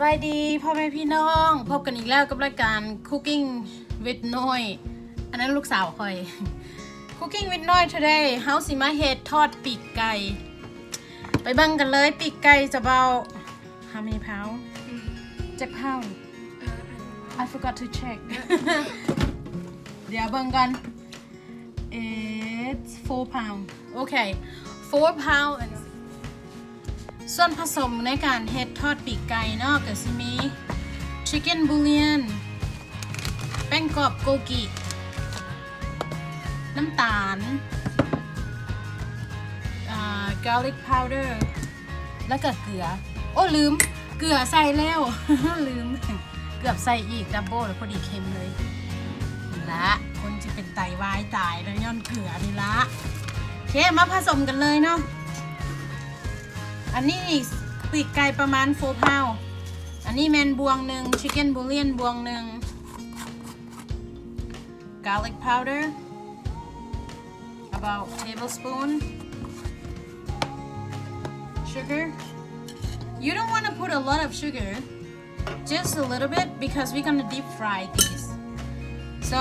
ສະບາຍດີພໍ່ແມ່ພີ່ນ້ອງ, ພົບກັນອີກແລ້ວກັບລາຍການ Cooking with ນ້ອຍ, ອັນນັ້ນລູກສາວຂ້ອຍ. Cooking with ນ້ອຍ today ເຮົາຊິມາເຮັດທອດປີກໄກ່. ໄປເບິ່ງກັນເລີຍ, ປີກໄກ່ it's about how many pound? ຈັກ pound? I forgot to check. ດຽວເບິ່ງກ່ອນ. It's four pound. Okay, four pound. ສ່ວນຜະສົມໃນການເຮັດທອດປີກໄກ່ເນາະ ກໍຊິມີ chicken bouillon, ແປ້ງກອບໂກກິ, ນ້ຳຕານ, ອ່າ garlic powder ແລ້ວກໍເກືອ. ໂອ້ ລືມ, ເກືອໃສ່ແລ້ວ, ລືມ. ເກືອບໃສ່ອີກ double ແລ້ວ ພໍດີເຄັມເລີຍ. ນີ້ລະ ຄົນຊິເປັນໄຕວາຍຕາຍແລ້ວຍ້ອນເກືອນີ້ລະ. ໂອເຄ ມາຜະສົມກັນເລີຍເນາະ. ອັນນີ້ນີ້ ປີກໄກ່ປະມານ four pound. ອັນນີ້ແມ່ນບ່ວງໜຶ່ງ, chicken bouillon ບ່ວງໜຶ່ງ, garlic powder about tablespoon, sugar. You don't wanna put a lot of sugar, just a little bit, because we're gonna deep fry these. So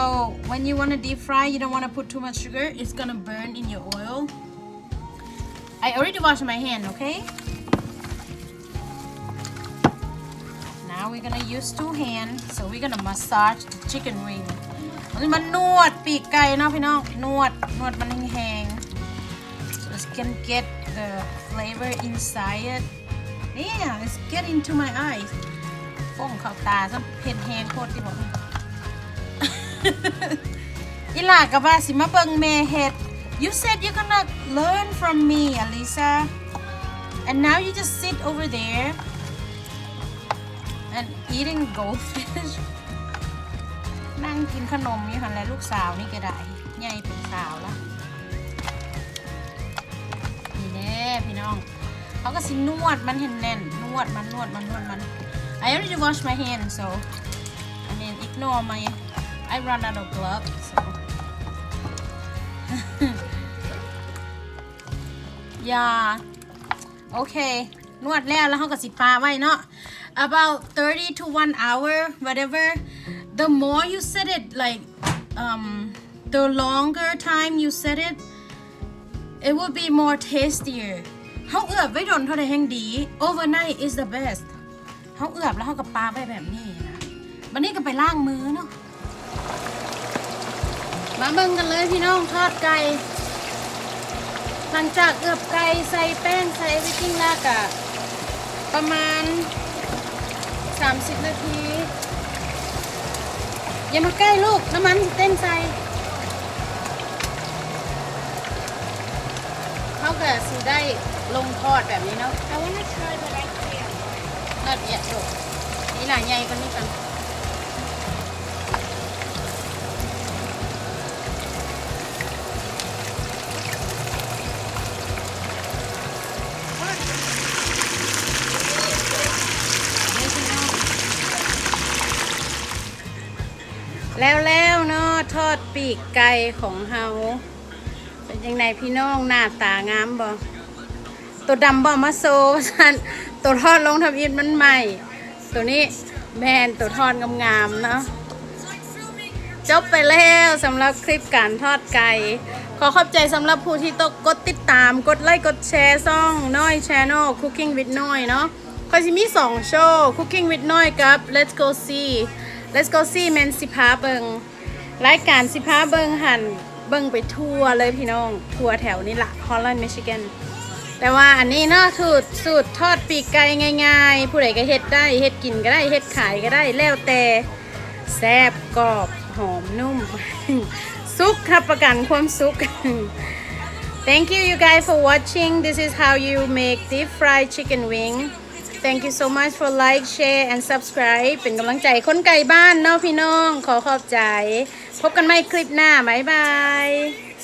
when you wanna deep fry, you don't wanna put too much sugar, it's gonna burn in your oil. I already wash my hand, okay? Now we're gonna use two hand, so we're gonna massage the chicken wing. ອັນນີ້ມານວດປີກໄກ່ເນາະພີ່ນ້ອງ, ນວດ, ນວດມັນແຮງໆ, so it can get the flavor inside it. Yeah, it's getting to my eyes. ຟົ້ງເຂົ້າຕາ ຊັ້ນເຜັດແຮງໂພດຕິບໍ? ອີ່ຫຼ້າກໍວ່າຊິມາເບິ່ງແມ່ເຮັດ. You said you're gonna learn from me, Alisa. And now you just sit over there and eating goldfish. ນັ່ງກິນຂະໜົມຢູ່ຫັ້ນແຫຼະ, ລູກສາວນີ້ກໍໄດ້ ໃຫຍ່ເປັນສາວລະ. ນີ້ແຫຼະພີ່ນ້ອງ, ເຮົາກໍຊິນວດມັນໃຫ້ແໜ້ນ, ນວດມັນ, ນວດມັນ, ນວດມັນ. I already wash my hand, so, I mean, ignore my, I run out of gloves, so. Yeah. ໂອເຄ ນວດແລ້ວ ແລ້ວເຮົາກໍຊິປະໄວ້ເນາະ about thirty to one hour, whatever. The more you set it, like, um, the longer time you set it, it will be more tastier. ເຮົາເອືອບໄວ້ດົນເທົ່າໃດແຮ່ງດີ. Overnight is the best. ເຮົາເອືອບແລ້ວເຮົາກໍປະໄວ້ແບບນີ້ນະ. ບັດນີ້ກໍໄປລ້າງມືເນາະ. ມາເບິ່ງກັນເລີຍພີ່ນ້ອງ, ທອດໄກ່. ຫຼັງຈາກເອືອບໄກ່ ໃສ່ແປ້ງ ໃສ່ everything ແລ້ວກະປະມານສາມສິບນາທີ. ຢ່າມາໃກ້ລູກ, ນ້ຳມັນຊິເຕັ້ນໃສ່. ເຮົາກະຊິໄດ້ລົງທອດແບບນີ້ເນາະ. I wanna try, but I can't. Not yet, ລູກ. ນີ້ລະ ໃຫຍ່ກວ່ານີ້ກ່ອນ. ແລ້ວໆເນາະ ທອດປີກໄກ່ຂອງເຮົາ. ເປັນຈັ່ງໃດພີ່ນ້ອງ ໜ້າຕາງາມບໍ່? ໂຕດຳບໍ່ມາໂຊວ່າຊັ້ນ, ໂຕທອດລົງທຳອິດມັນໄໝ້. ໂຕນີ້ແມ່ນໂຕທອດງາມໆເນາະ. ຈົບໄປແລ້ວສຳລັບຄລິບການທອດໄກ່. ຂໍຂອບໃຈສຳລັບຜູ້ທີ່ຕົກ ກົດຕິດຕາມ, ກົດໄລກ໌ ກົດແຊ ຊ່ອງນ້ອຍ Channel Cooking with ນ້ອຍເນາະ. ຂ້ອຍຊິມີສອງໂຊ, Cooking with ນ້ອຍ ກັບ Let's Go See. Let's Go See ແມ່ນຊິພາເບິ່ງ ລາຍການຊິພາເບິ່ງຫັ້ນ ເບິ່ງໄປທົ່ວເລີຍພີ່ນ້ອງ, ທົ່ວແຖວນີ້ລະ Holland Michigan. ແຕ່ວ່າອັນນີ້ເນາະ ສູດ ສູດທອດປີກໄກ່ງ່າຍໆ, ຜູ້ໃດກໍເຮັດໄດ້, ເຮັດກິນກໍໄດ້, ເຮັດຂາຍກໍໄດ້, ແລ້ວແຕ່. ແຊບ ກອບ ຫອມ ນຸ້ມ ສຸກ, ຮັບປະກັນຄວາມສຸກ. Thank you, you guys, for watching. This is how you make deep fried chicken wing. Thank you so much for like, share and subscribe. ເປັນກຳລັງໃຈຄົນໄກບ້ານເນາະພີ່ນ້ອງ. ຂໍຂອບໃຈ. ພົບກັນໃໝ່ຄລິບໜ້າ. ບາຍບາຍ.